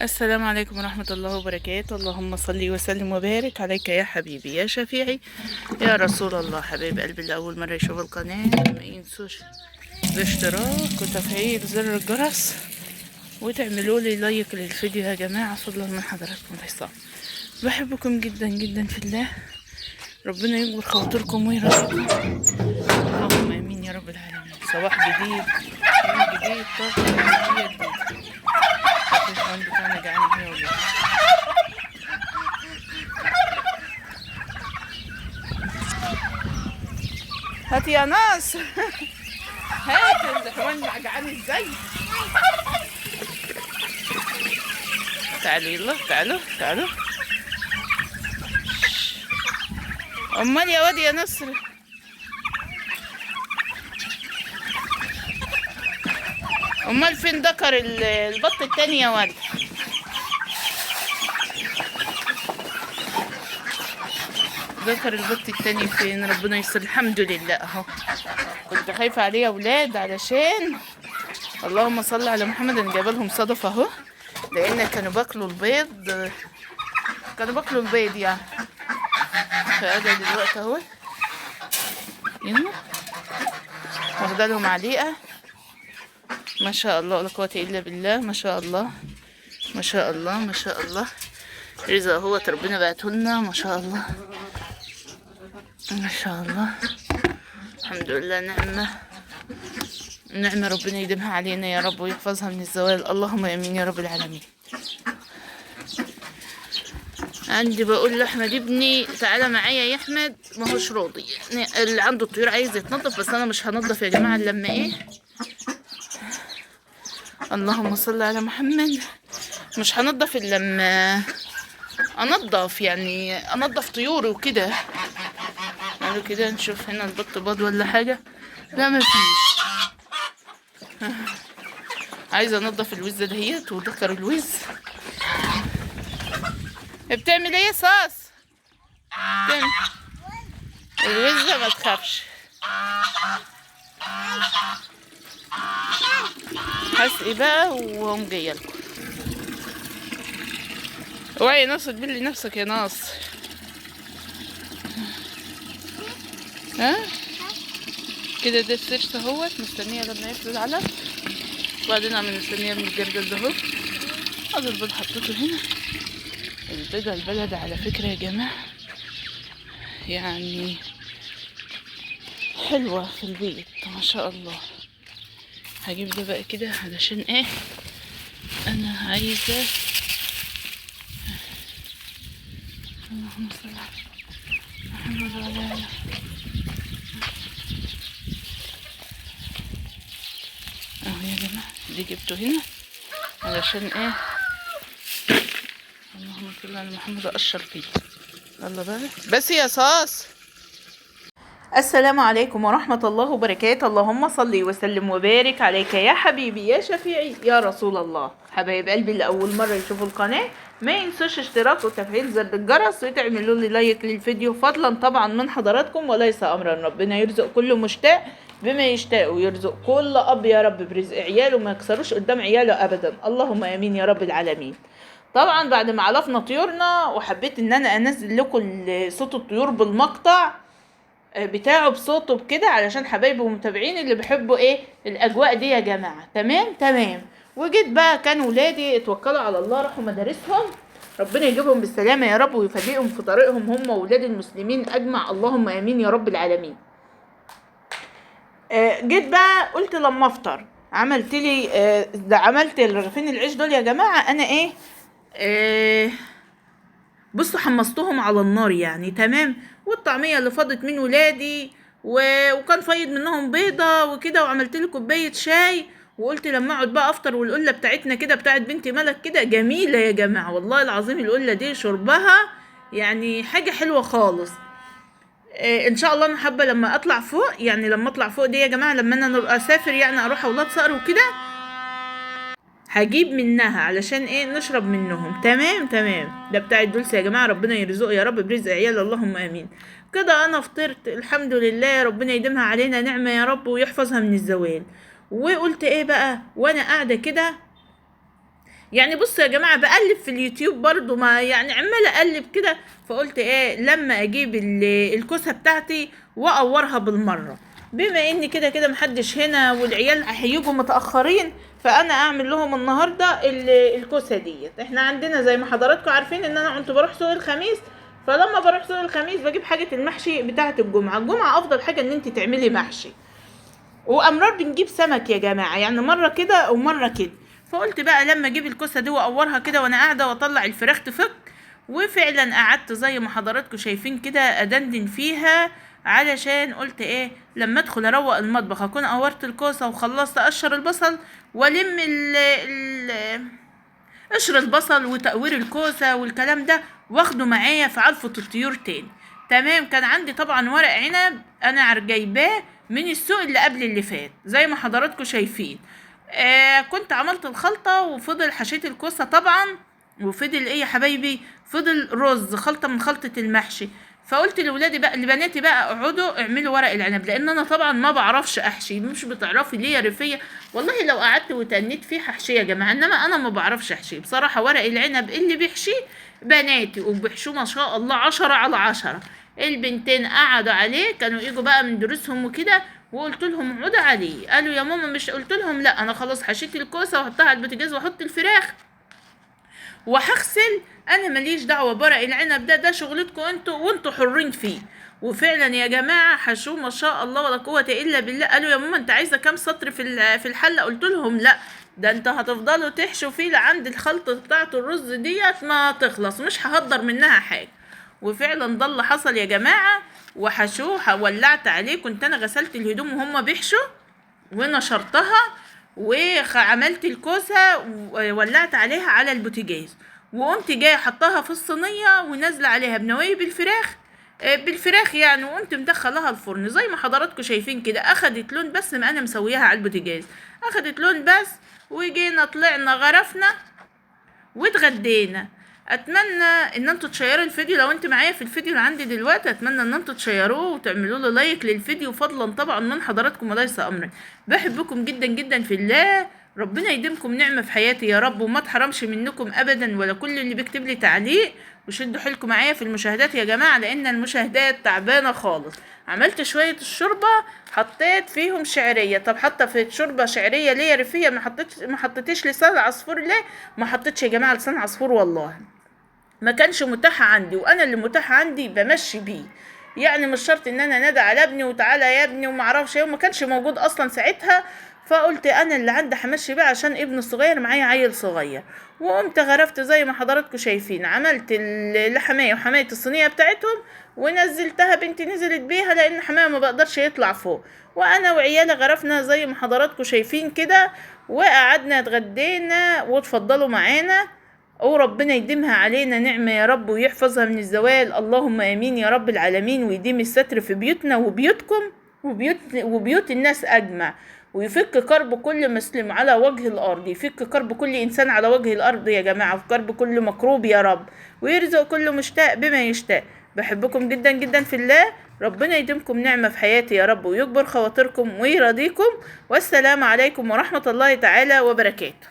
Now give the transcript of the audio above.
السلام عليكم ورحمة الله وبركاته. اللهم صل وسلم وبارك عليك يا حبيبي يا شفيعي يا رسول الله. حبايب قلبي اللي أول مرة يشوف القناة ما ينسوش الاشتراك وتفعيل زر الجرس وتعملوا لي لايك للفيديو يا جماعة، فضلا من حضراتكم العصام. بحبكم جدا جدا في الله، ربنا يجبر خواطركم ويرزقكم، اللهم امين يا رب العالمين. صباح جديد، يوم جديد، طاقة إيجابية جديدة. الحيوان بتاعنا جعان هي ولا هات يا ناس هات الحيوان جعان ازاي؟ تعالوا يلا، تعالوا تعالوا. امال يا واد يا نصر، امال فين ذكر البط التاني يا واد؟ ذكر البط التاني فين؟ ربنا يستر. الحمد لله اهو، كنت خايفة عليه يا ولاد علشان اللهم صل على محمد. انا جايبه لهم صدفة اهو، لان كانوا باكلوا البيض، كانوا باكلوا البيض يعني. فانا دلوقتي اهو يلا واخده لهم عليقه، ما شاء الله لا قوة الا بالله، ما شاء الله ما شاء الله ما شاء الله. رزق اهوت ربنا بعته لنا، ما شاء الله ما شاء الله، الحمد لله. نعمه نعمه ربنا يديمها علينا يا رب ويحفظها من الزوال، اللهم امين يا رب العالمين. عندي بقول لاحمد ابني تعالى معايا يا احمد، ما هوش راضي يعني، اللي عنده الطيور عايز يتنضف، بس انا مش هنضف يا جماعة الا لما ايه، اللهم صل على محمد، مش هنضف الا لما انضف، يعني انضف طيوري وكده. قالوا كده نشوف هنا البط بيض ولا حاجة، لا مفيش. عايزه انضف الوزه دهيت وذكر الوز. بتعمل ايه يا صاص؟ بتعمل الوزه ما تخافش. هسقي بقى وهم جاية لكم. اوعي يا ناصر تبلي نفسك يا ناصر. ها كده ده السرس اهوت، مستنيه لما ياكلوا العلف، وبعدين اعمل مستنيه من الجردل ده اهو. هذا البيض حطيته هنا، البيضة البلد على فكرة يا جماعة يعني حلوة في البيت ما شاء الله. هجيب ده بقى كده علشان ايه، انا عايزة اللهم صل على محمد وعلى آله. اهو يا جماعة دي جبته هنا علشان ايه، اللهم صل على محمد، اقشر فيه. يلا بقى بس يا صاص. السلام عليكم ورحمة الله وبركاته. اللهم صل وسلم وبارك عليك يا حبيبي يا شفيعي يا رسول الله. حبايب قلبي اللي أول مرة يشوفوا القناة ما ينسوش اشتراك وتفعيل زر الجرس وتعملوا لي لايك للفيديو، فضلا طبعا من حضراتكم وليس أمرا. ربنا يرزق كل مشتاق بما يشتاق، ويرزق كل أب يا رب برزق عياله، ما يكسروش قدام عياله أبدا، اللهم آمين يا رب العالمين. طبعا بعد ما علفنا طيورنا، وحبيت ان انا انزل لكم صوت الطيور بالمقطع بتاعه بصوته بكده علشان حبايبي ومتابعين اللي بيحبوا ايه الاجواء دي يا جماعة. تمام تمام. وجيت بقى كان ولادي اتوكلوا على الله، راحوا مدارسهم، ربنا يجيبهم بالسلامة يا رب ويفاجئهم في طريقهم هم وولاد المسلمين اجمع، اللهم امين يا رب العالمين. جيت بقى قلت لما افطر، عملت لي عملت الرغيفين العيش دول يا جماعة، انا ايه بصوا حمصتهم على النار يعني تمام، والطعميه اللي فاضت من ولادي وكان فايض منهم بيضة وكده، وعملت لي كوباية شاي، وقلت لما اقعد بقى افطر. والقلة بتاعتنا كده بتاعت بنتي ملك كده جميلة يا جماعة، والله العظيم القلة دي شربها يعني حاجة حلوة خالص. ان شاء الله انا حابة لما اطلع فوق، يعني لما اطلع فوق دي يا جماعة لما انا اسافر يعني اروح اولاد صقر وكده، هجيب منها علشان ايه نشرب منهم. تمام تمام. ده بتاع الدولس يا جماعة، ربنا يرزقه يا رب برزق عيال، اللهم امين. كده انا فطرت الحمد لله، ربنا يديمها علينا نعمه يا رب ويحفظها من الزوال. وقلت ايه بقى وانا قاعدة كده، يعني بصوا يا جماعة بقلب في اليوتيوب برضو، ما يعني عماله اقلب كده، فقلت ايه لما اجيب الكوسه بتاعتي واقورها بالمرة، بما ان كده كده محدش هنا والعيال هيجوا متاخرين، فانا اعمل لهم النهارده الكوسه ديت. احنا عندنا زي ما حضراتكم عارفين ان انا كنت بروح سوق الخميس، فلما بروح سوق الخميس بجيب حاجة المحشي بتاعه الجمعة. الجمعة افضل حاجة ان انت تعملي محشي، وامرار بنجيب سمك يا جماعة، يعني مرة كده ومرة كده. فقلت بقى لما اجيب الكوسه دي واقورها كده وانا قاعدة واطلع الفراخ تفك، وفعلا قعدت زي ما حضراتكم شايفين كده ادندن فيها، علشان قلت ايه لما ادخل اروق المطبخ اكون قورت الكوسه وخلصت اقشر البصل والم قشر البصل وتقوير الكوسه والكلام ده، واخده معايا في علفة الطيور تاني. تمام. كان عندي طبعا ورق عنب انا جايباه من السوق اللي قبل اللي فات زي ما حضراتكم شايفين. كنت عملت الخلطة وفضل حشيت الكوسه طبعا، وفضل ايه يا حبايبي، فضل رز خلطه من خلطه المحشي. فقلت لولادي بقى لبناتي بقى اقعدوا اعملوا ورق العنب، لان انا طبعا ما بعرفش احشي. مش بتعرفي ليه يا رفيه؟ والله لو قعدت وتنيت فيه هحشيه يا جماعة، انما انا ما بعرفش احشي بصراحة. ورق العنب اللي بيحشيه بناتي، وبيحشوه ما شاء الله 10 على 10. البنتين قعدوا عليه، كانوا يجوا بقى من دروسهم وكده، وقلت لهم اقعدوا عليه، قالوا يا ماما مش، قلت لهم لا انا خلاص حشيت الكوسه واحطها على البوتاجاز واحط الفراخ وهغسل، انا ماليش دعوه بورق العنب ده شغلتكم انتوا وانتوا حرين فيه. وفعلا يا جماعة حشوه ما شاء الله ولا قوة الا بالله. قالوا يا ماما انت عايزه كام سطر في الحلة؟ قلت لهم لا، ده انت هتفضلوا تحشوا فيه لعند الخلطة بتاعه الرز ديت ما تخلص، مش ههدر منها حاجة. وفعلا ده اللي حصل يا جماعة، وحشوه ولعت عليه. كنت انا غسلت الهدوم وهم بيحشوا ونشرتها، وعملت الكوسه وولعت عليها على البوتاجاز، وقمت جاية حطاها في الصينية ونازلة عليها بنوايب الفراخ، بالفراخ يعني، وقمت مدخلها الفرن زي ما حضراتكم شايفين كده. اخدت لون بس، ما انا مسويها على البوتاجاز، اخدت لون بس. وجينا طلعنا غرفنا واتغدينا. اتمنى ان انتوا تشيروا الفيديو لو انت معايا في الفيديو اللي عندي دلوقتي، اتمنى ان انتوا تشيروه وتعملوا له like للفيديو، فضلا طبعا من حضراتكم وليس امرا. بحبكم جدا جدا في الله، ربنا يديمكم نعمه في حياتي يا رب، وما اتحرمش منكم ابدا، ولا كل اللي بيكتب لي تعليق. وشدوا حيلكم معايا في المشاهدات يا جماعة، لان المشاهدات تعبانة خالص. عملت شوية الشوربة حطيت فيهم شعرية. طب حاطه في الشوربة شعرية ليه يا رفيه؟ ما حطيتيش لسان عصفور ليه؟ ما حطيتش يا جماعة لسان عصفور والله، ما كانش متاح عندي، وانا اللي متاح عندي بمشي بيه، يعني مش شرط ان انا نادى على ابني وتعالى يا ابني وما اعرفش ايه، وما كانش موجود اصلا ساعتها. فقلت انا اللي عندي همشي بقى عشان ابن الصغير معايا عيل صغير. وقمت غرفت زي ما حضراتكم شايفين، عملت الحماية وحماية الصينية بتاعتهم ونزلتها، بنتي نزلت بيها لان حماية ما بقدرش يطلع فوق، وانا وعيالي غرفنا زي ما حضراتكم شايفين كده، وقعدنا اتغدينا. واتفضلوا معانا، وربنا يديمها علينا نعمة يا رب، ويحفظها من الزوال، اللهم امين يا رب العالمين، ويديم الستر في بيوتنا وبيوتكم وبيوت الناس اجمع، ويفك كرب كل مسلم على وجه الارض، يفك كرب كل انسان على وجه الارض يا جماعة، وفي كرب كل مكروب يا رب، ويرزق كل مشتاق بما يشتاق. بحبكم جدا جدا في الله، ربنا يديمكم نعمة في حياتي يا رب، ويجبر خواطركم ويرضيكم. والسلام عليكم ورحمة الله تعالى وبركاته.